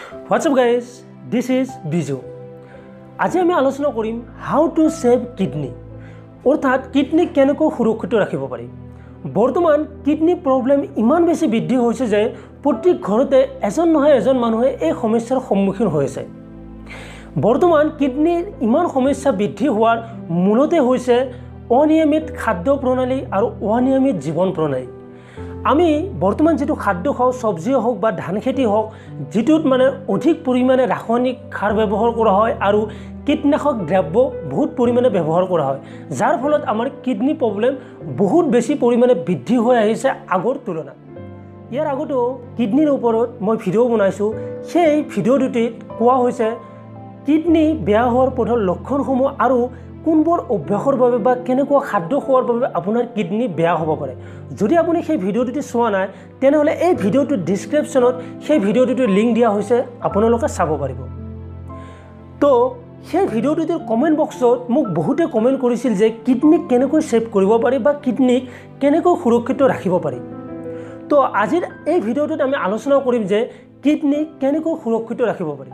What's up guys, this is Biju. আজি আমি আলোচনা কৰিম how to save kidney, অৰ্থাৎ কিডনী কেনেকৈ সুৰক্ষিত ৰাখিব পাৰি। বৰ্তমান কিডনী প্ৰব্লেম ইমান বেছি বৃদ্ধি হৈছে যে প্ৰতি ঘৰতে এজন নহয় এজন মানুহে এই সমস্যাৰ সন্মুখীন হৈ আছে। বৰ্তমান কিডনীৰ ইমান সমস্যা বৃদ্ধি হোৱাৰ মূলতে হৈছে অনিয়মিত খাদ্য প্ৰণালী আৰু অনিয়মিত জীৱন প্ৰণালী। আমি বৰ্তমান যিটো খাদ্য খাওঁ, চব্জিয়ে হওক বা ধান খেতি হওক, যিটোত মানে অধিক পৰিমাণে ৰাসায়নিক সাৰ ব্যৱহাৰ কৰা হয় আৰু কীটনাশক দ্ৰব্য বহুত পৰিমাণে ব্যৱহাৰ কৰা হয়, যাৰ ফলত আমাৰ কিডনী প্ৰব্লেম বহুত বেছি পৰিমাণে বৃদ্ধি হৈ আহিছে আগৰ তুলনাত। ইয়াৰ আগতেও কিডনীৰ ওপৰত মই ভিডিঅ' বনাইছোঁ, সেই ভিডিঅ' দুটিত কোৱা হৈছে কিডনী বেয়া হোৱাৰ প্ৰধান লক্ষণসমূহ আৰু কোনবোৰ অভ্যাসৰ বাবে বা কেনেকুৱা খাদ্য খোৱাৰ বাবে আপোনাৰ কিডনী বেয়া হ'ব পাৰে। যদি আপুনি সেই ভিডিঅ'টোটি চোৱা নাই, তেনেহ'লে এই ভিডিঅ'টোৰ ডিছক্ৰিপশ্যনত সেই ভিডিঅ'টোৰ লিংক দিয়া হৈছে, আপোনালোকে চাব পাৰিব। তো সেই ভিডিঅ'টোৰ কমেণ্ট বক্সত মোক বহুতে কমেণ্ট কৰিছিল যে কিডনীক কেনেকৈ ছেভ কৰিব পাৰি বা কিডনীক কেনেকৈ সুৰক্ষিত ৰাখিব পাৰি। তো আজিৰ এই ভিডিঅ'টোত আমি আলোচনা কৰিম যে কিডনী কেনেকৈ সুৰক্ষিত ৰাখিব পাৰি।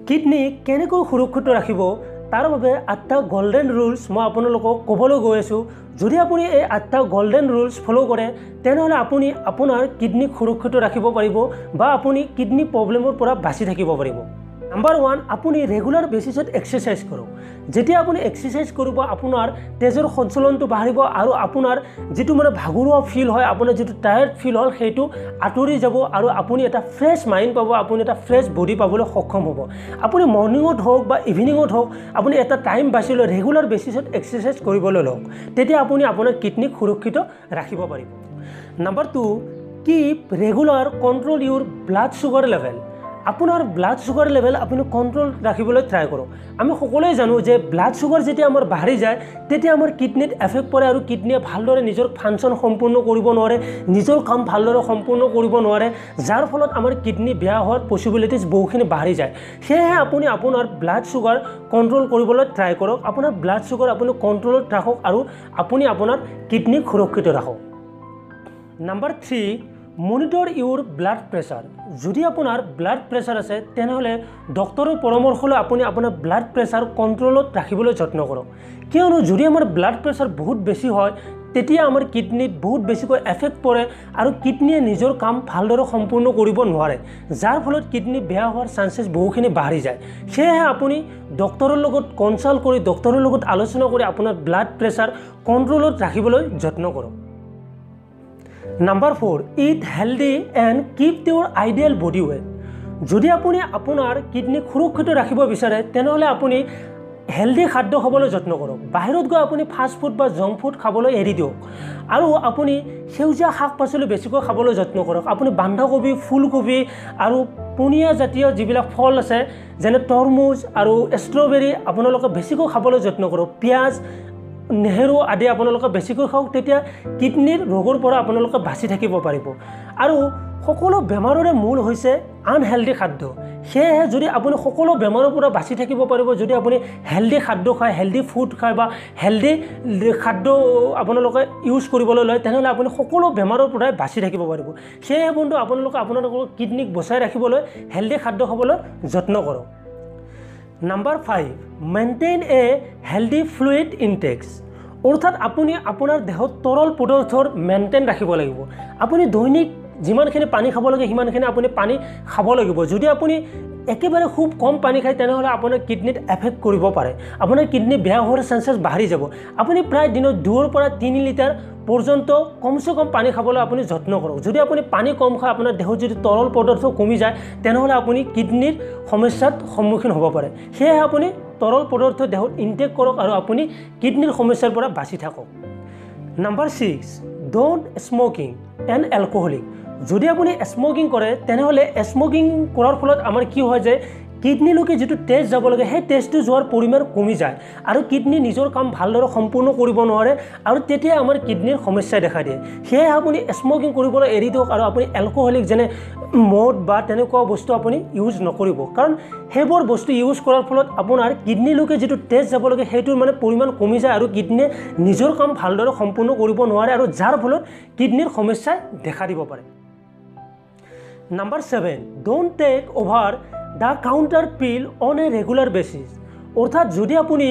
কিডনী কেনেকৈ সুৰক্ষিত ৰাখিব তাৰ বাবে 8টা গল্ডেন ৰুলছ মই আপোনালোকক ক'বলৈ গৈ আছোঁ। যদি আপুনি এই 8টা গল্ডেন ৰুলছ ফ'ল' কৰে, তেনেহ'লে আপুনি আপোনাৰ কিডনীক সুৰক্ষিত ৰাখিব পাৰিব বা আপুনি কিডনী প্ৰব্লেমৰ পৰা বাচি থাকিব পাৰিব। নাম্বাৰ 1, আপুনি ৰেগুলাৰ বেচিছত এক্সাৰচাইজ কৰক। যেতিয়া আপুনি এক্সাৰচাইজ কৰিব, আপোনাৰ তেজৰ সঞ্চালনটো বাঢ়িব আৰু আপোনাৰ যিটো মানে ভাগৰুৱা ফিল হয়, আপোনাৰ যিটো টায়াৰ্ড ফিল হ'ল, সেইটো আঁতৰি যাব আৰু আপুনি এটা ফ্ৰেছ মাইণ্ড পাব, আপুনি এটা ফ্ৰেছ বডি পাবলৈ সক্ষম হ'ব। আপুনি মৰ্ণিঙত হওক বা ইভিনিঙত হওক, আপুনি এটা টাইম বাছি লৈ ৰেগুলাৰ বেচিছত এক্সাৰচাইজ কৰিবলৈ লওক, তেতিয়া আপুনি আপোনাৰ কিডনীক সুৰক্ষিত ৰাখিব পাৰিব। Number 2, keep regular control your blood sugar level. আপোনাৰ ব্লাড চুগাৰ লেভেল আপুনি কণ্ট্ৰল ৰাখিবলৈ ট্ৰাই কৰক। আমি সকলোৱে জানো যে ব্লাড চুগাৰ যেতিয়া আমাৰ বাঢ়ি যায়, তেতিয়া আমাৰ কিডনীত এফেক্ট পৰে আৰু কিডনীয়ে ভালদৰে নিজৰ ফাংচন সম্পূৰ্ণ কৰিব নোৱাৰে, নিজৰ কাম ভালদৰে সম্পূৰ্ণ কৰিব নোৱাৰে, যাৰ ফলত আমাৰ কিডনী বেয়া হোৱাৰ পচিবিলিটিজ বহুখিনি বাঢ়ি যায়। সেয়েহে আপুনি আপোনাৰ ব্লাড চুগাৰ কণ্ট্ৰল কৰিবলৈ ট্ৰাই কৰক। আপোনাৰ ব্লাড চুগাৰ আপুনি কণ্ট্ৰলত ৰাখক আৰু আপুনি আপোনাৰ কিডনীক সুৰক্ষিত ৰাখক। Number 3, monitor your blood pressure. যদি আপোনাৰ ব্লাড প্ৰেছাৰ আছে, তেনেহ'লে ডক্টৰৰ পৰামৰ্শ লৈ আপুনি আপোনাৰ ব্লাড প্ৰেছাৰ কণ্ট্ৰলত ৰাখিবলৈ যত্ন কৰক। কিয়নো যদি আমাৰ ব্লাড প্ৰেছাৰ বহুত বেছি হয়, তেতিয়া আমাৰ কিডনীত বহুত বেছিকৈ এফেক্ট পৰে আৰু কিডনীয়ে নিজৰ কাম ভালদৰে সম্পূৰ্ণ কৰিব নোৱাৰে, যাৰ ফলত কিডনী বেয়া হোৱাৰ চান্সেছ বহুখিনি বাঢ়ি যায়। সেয়েহে আপুনি ডক্টৰৰ লগত কনচাল্ট কৰি, ডক্টৰৰ লগত আলোচনা কৰি আপোনাৰ ব্লাড প্ৰেছাৰ কণ্ট্ৰলত ৰাখিবলৈ যত্ন কৰক। Number 4, eat healthy and keep your ideal body weight. যদি আপুনি আপোনাৰ কিডনীক সুৰক্ষিত ৰাখিব বিচাৰে, তেনেহ'লে আপুনি হেল্ডি খাদ্য খাবলৈ যত্ন কৰক। বাহিৰত গৈ আপুনি ফাষ্ট ফুড বা জংক ফুড খাবলৈ এৰি দিয়ক আৰু আপুনি সেউজীয়া শাক পাচলি বেছিকৈ খাবলৈ যত্ন কৰক। আপুনি বন্ধাকবি, ফুলকবি আৰু পনীয়া জাতীয় যিবিলাক ফল আছে, যেনে তৰমুজ আৰু ষ্ট্ৰবেৰী, আপোনালোকে বেছিকৈ খাবলৈ যত্ন কৰক। পিঁয়াজ, নেহেৰু আদি আপোনালোকে বেছিকৈ খাওক, তেতিয়া কিডনীৰ ৰোগৰ পৰা আপোনালোকে বাচি থাকিব পাৰিব। আৰু সকলো বেমাৰৰে মূল হৈছে আনহেল্ডি খাদ্য। সেয়েহে যদি আপুনি সকলো বেমাৰৰ পৰা বাচি থাকিব পাৰিব, যদি আপুনি হেল্ডি খাদ্য খায়, হেল্ডি ফুড খায় বা হেল্ডি খাদ্য আপোনালোকে ইউজ কৰিবলৈ লয়, তেনেহ'লে আপুনি সকলো বেমাৰৰ পৰাই বাচি থাকিব পাৰিব। সেয়েহে বন্ধু, আপোনালোকে আপোনালোকৰ কিডনীক বচাই ৰাখিবলৈ হেল্ডি খাদ্য খাবলৈ যত্ন কৰক। Number 5, maintain a healthy fluid intakes. অৰ্থাৎ আপুনি আপোনাৰ দেহত তৰল পদাৰ্থৰ মেইনটেইন ৰাখিব লাগিব। আপুনি দৈনিক যিমানখিনি পানী খাব লাগে, সিমানখিনি আপুনি পানী খাব লাগিব। যদি আপুনি একেবাৰে খুব কম পানী খায়, তেনেহ'লে আপোনাৰ কিডনীত এফেক্ট কৰিব পাৰে, আপোনাৰ কিডনী বেয়া হোৱাৰ চান্সেছ বাঢ়ি যাব। আপুনি প্ৰায় দিনত 2ৰ পৰা 3 লিটাৰ পৰ্যন্ত কমচে কম পানী খাবলৈ আপুনি যত্ন কৰক। যদি আপুনি পানী কম খায়, আপোনাৰ দেহত যদি তৰল পদাৰ্থ কমি যায়, তেনেহ'লে আপুনি কিডনীৰ সমস্যাত সন্মুখীন হ'ব পাৰে। সেয়েহে আপুনি তৰল পদাৰ্থ দেহত ইনটেক কৰক আৰু আপুনি কিডনীৰ সমস্যাৰ পৰা বাচি থাকক। Number 6, don't smoking and alcoholic. যদি আপুনি স্মকিং কৰে, তেনেহ'লে স্মকিং কৰাৰ ফলত আমাৰ কি হয় যে কিডনীলৈকে যিটো তেজ যাব লাগে, সেই তেজটো যোৱাৰ পৰিমাণ কমি যায় আৰু কিডনী নিজৰ কাম ভালদৰে সম্পূৰ্ণ কৰিব নোৱাৰে আৰু তেতিয়া আমাৰ কিডনীৰ সমস্যাই দেখা দিয়ে। সেয়েহে আপুনি স্মকিং কৰিবলৈ এৰি দিয়ক আৰু আপুনি এলকহলিক যেনে মদ বা তেনেকুৱা বস্তু আপুনি ইউজ নকৰিব, কাৰণ সেইবোৰ বস্তু ইউজ কৰাৰ ফলত আপোনাৰ কিডনীলৈকে যিটো তেজ যাব লাগে, সেইটোৰ মানে পৰিমাণ কমি যায় আৰু কিডনীয়ে নিজৰ কাম ভালদৰে সম্পূৰ্ণ কৰিব নোৱাৰে আৰু যাৰ ফলত কিডনীৰ সমস্যাই দেখা দিব পাৰে। Number 7, don't take over the counter pill on a regular basis. অৰ্থাৎ যদি আপুনি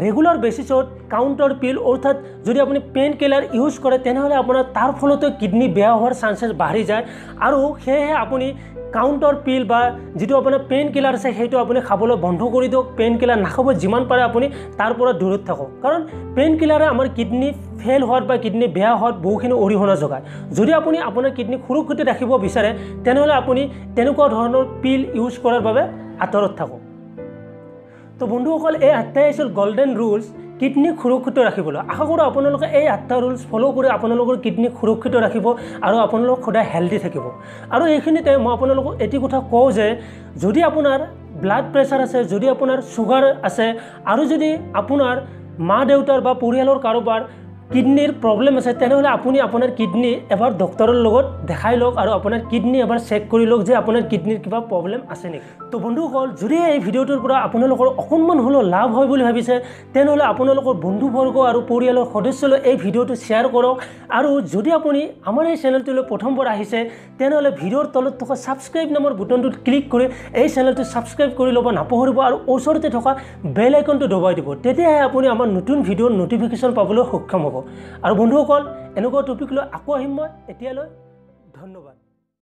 ৰেগুলাৰ বেচিছত কাউণ্টাৰ পিল অৰ্থাৎ যদি আপুনি পেইন কিলাৰ ইউজ কৰে তেনেহ'লে আপোনাৰ তাৰ ফলতে কিডনী বেয়া হোৱাৰ চান্সেছ বাঢ়ি যায় আৰু সেয়েহে আপুনি কাউণ্টাৰ পিল বা যিটো আপোনাৰ পেইন কিলাৰ আছে সেইটো আপুনি খাবলৈ বন্ধ কৰি দিয়ক। পেইন কিলাৰ নাখাব, যিমান পাৰে আপুনি তাৰ পৰা দূৰত থাকক, কাৰণ পেইন কিলাৰে আমাৰ কিডনী ফেইল হোৱাত বা কিডনী বেয়া হোৱাত বহুখিনি অৰিহণা যোগায়। যদি আপুনি আপোনাৰ কিডনী সুৰক্ষিত ৰাখিব বিচাৰে তেনেহ'লে আপুনি তেনেকুৱা ধৰণৰ পিল ইউজ কৰাৰ বাবে আঁতৰত থাকক। তো বন্ধুসকল, এই আঠটাই আছিল গল্ডেন ৰুলছ কিডনীক সুৰক্ষিত ৰাখিবলৈ। আশা কৰোঁ আপোনালোকে এই আঠটা ৰুলছ ফ'ল' কৰি আপোনালোকৰ কিডনীক সুৰক্ষিত ৰাখিব আৰু আপোনালোক সদায় হেল্ডি থাকিব। আৰু এইখিনিতে মই আপোনালোকক এটি কথা কওঁ যে যদি আপোনাৰ ব্লাড প্ৰেছাৰ আছে, যদি আপোনাৰ চুগাৰ আছে আৰু যদি আপোনাৰ মা দেউতাৰ বা পৰিয়ালৰ কাৰোবাৰ কিডনীৰ প্ৰব্লেম আছে তেনেহ'লে আপুনি আপোনাৰ কিডনী এবাৰ ডক্টৰৰ লগত দেখাই লওক আৰু আপোনাৰ কিডনী এবাৰ চেক কৰি লওক যে আপোনাৰ কিডনীৰ কিবা প্ৰব্লেম আছে নেকি। তো বন্ধুসকল, যদি এই ভিডিঅ'টোৰ পৰা আপোনালোকৰ অকণমান হ'লেও লাভ হয় বুলি ভাবিছে তেনেহ'লে আপোনালোকৰ বন্ধুবৰ্গ আৰু পৰিয়ালৰ সদস্যলৈ এই ভিডিঅ'টো শ্বেয়াৰ কৰক। আৰু যদি আপুনি আমাৰ এই চেনেলটোলৈ প্ৰথমবাৰ আহিছে তেনেহ'লে ভিডিঅ'ৰ তলত থকা ছাবস্ক্ৰাইব নামৰ বুটনটোত ক্লিক কৰি এই চেনেলটো ছাবস্ক্ৰাইব কৰি ল'ব নাপাহৰিব আৰু ওচৰতে থকা বেল আইকনটো দবাই দিব, তেতিয়াহে আপুনি আমাৰ নতুন ভিডিঅ'ৰ ন'টিফিকেশ্যন পাবলৈ সক্ষম হ'ব। আৰু বন্ধুসকল, এনেকুৱা টপিক লৈ আকৌ আহিম মই। এতিয়ালৈ ধন্যবাদ।